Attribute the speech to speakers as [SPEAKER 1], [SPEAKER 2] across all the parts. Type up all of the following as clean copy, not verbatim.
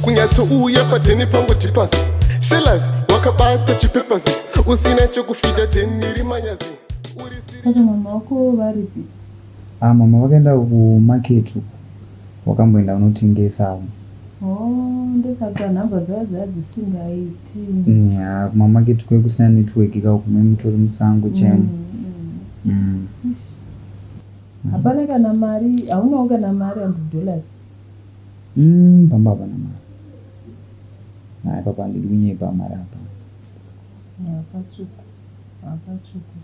[SPEAKER 1] Kunyatsouya padheni pangu dhipasi shelas wakabata chipepasi usina chekufita dheni rimanyazi.
[SPEAKER 2] Saka mama wako varipi?
[SPEAKER 3] Ah, mama vakaenda kumarket uko. Wakamboenda kunotengesa.
[SPEAKER 2] Oh, ndosaka nhamba dzavo dzava dzisingaiti.
[SPEAKER 3] Ya, kumamarket kwe kusina network ka uko mutori musango chaimo.
[SPEAKER 2] Hapana kana mari, haunawo kana mari $100.
[SPEAKER 3] Pamba hapana mari. Hayi papa handidi kunyepa mari hapana.
[SPEAKER 2] Hapatsvuku. Hapatsvuku.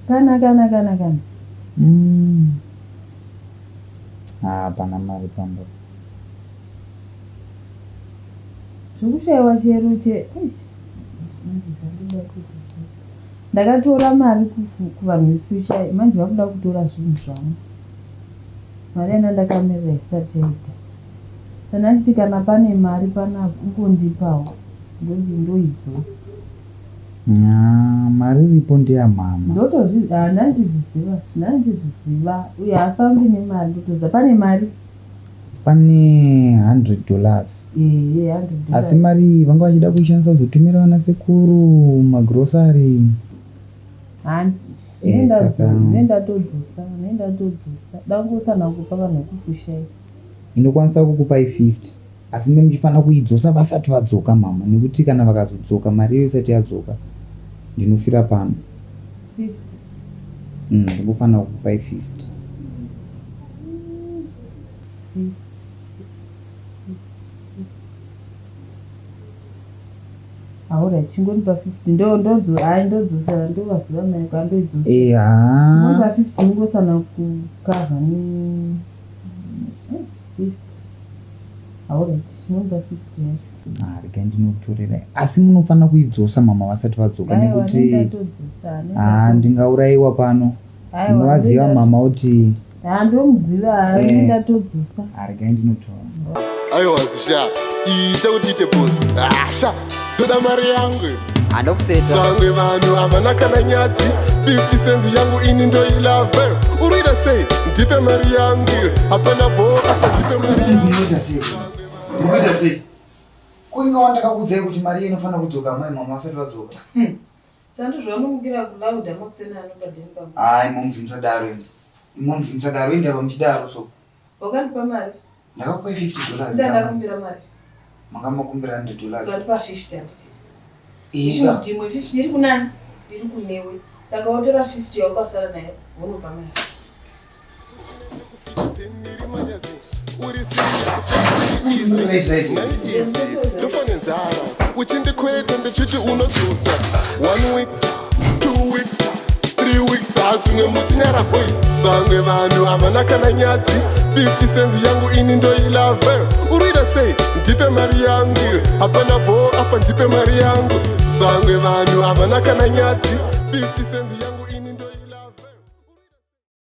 [SPEAKER 2] Kana kana kana kana.
[SPEAKER 3] Hapana mari pamba.
[SPEAKER 2] Zvekushaiwa chero che. Ndakatora mari kuvanhu vefuture manje vakuda kutora zvinhu zvangu. Mari yana ndakamirira isati yaita. Sana achiti kana pane mari panapa ungondipawo ndoidzosa.
[SPEAKER 3] Mari iripo ndeya mama.
[SPEAKER 2] Ndandizviziva, ndandizviziva. Uye haafambi nemari ndotoziva. Pane mari?
[SPEAKER 3] Pane $100.
[SPEAKER 2] Ehe, $100.
[SPEAKER 3] Asi mari iyi vanga vachida kuishandisa kuzotumira vana sekuru magrosari.
[SPEAKER 2] Nendatodzosa, nendatodzosa. Dangosana kupa vanhu vekufushai.
[SPEAKER 3] Ndinokwanisa kukupai 50. Asi mune muchifanira kuidzosa vasati vadzoka mama, nekuti kana vakazodzoka mari iyo isati yadzoka ndinofira pano.
[SPEAKER 2] 50.
[SPEAKER 3] Ndingofanira kukupai 50.
[SPEAKER 2] 50. Alright, chingonipa 50. Ndo hayi ndodzosa ndovaziva mai kwandoidzosa.
[SPEAKER 3] Eya.
[SPEAKER 2] Chingonipa 50 ingosana kukavha ne 50. Alright, chingonipa 50 yacho.
[SPEAKER 3] Ah, regai ndinokutorera. Asi munofanira kuidzosa mama vasati vadzoka nekuti ndingaurayiwa pano. Munovaziva mama kuti
[SPEAKER 2] Ndomuziva, ndatodzosa.
[SPEAKER 3] Regai ndinotora.
[SPEAKER 1] Aiwa sha, ita kuti ite boss. Ah sha, ndoda mari yangu.
[SPEAKER 4] Handokuseta.
[SPEAKER 1] Vamwe vanhu havana kana nyadzi. 50 cents yangu ini ndoilave. Urikuita sei? Ndipe mari yangu. Hapana bho, apa ndipe mari yangu.
[SPEAKER 3] Munoita sei? Munoita sei? Ko inga wandakakuudzai kuti mari iyi inofanira kudzoka amai mama vasati vadzoka.
[SPEAKER 2] Sando zvanomukira kulauda makuseni ano padheni pangu.
[SPEAKER 3] Hayi momzi musadaro imi. Momzi musadaro indava muchidaro so.
[SPEAKER 2] Wakandipa mari?
[SPEAKER 3] Ndakakupai $50.
[SPEAKER 2] Ndandakumbira mari.
[SPEAKER 3] Manga makumbira $100.
[SPEAKER 2] Ukandipa 50 handiti.
[SPEAKER 3] Ika.
[SPEAKER 2] Kuti imwe 50 iri kunani? Iri kunewe. Saka wotora 50 yaukasara nayo wonopa mari.
[SPEAKER 1] Ndofane nzara uchindikweta ndichiti unodzosa 1 week, 2 weeks, 3 weeks hazvimwe muchinyara boys. Vamwe vanhu havana kana nyadzi. 50 cents yangu ini ndoilave. Urikuita sei? Ndipe mari yangu. Hapana bho, apa ndipe mari yangu. Vamwe vanhu havana kana nyadzi. 50 cents.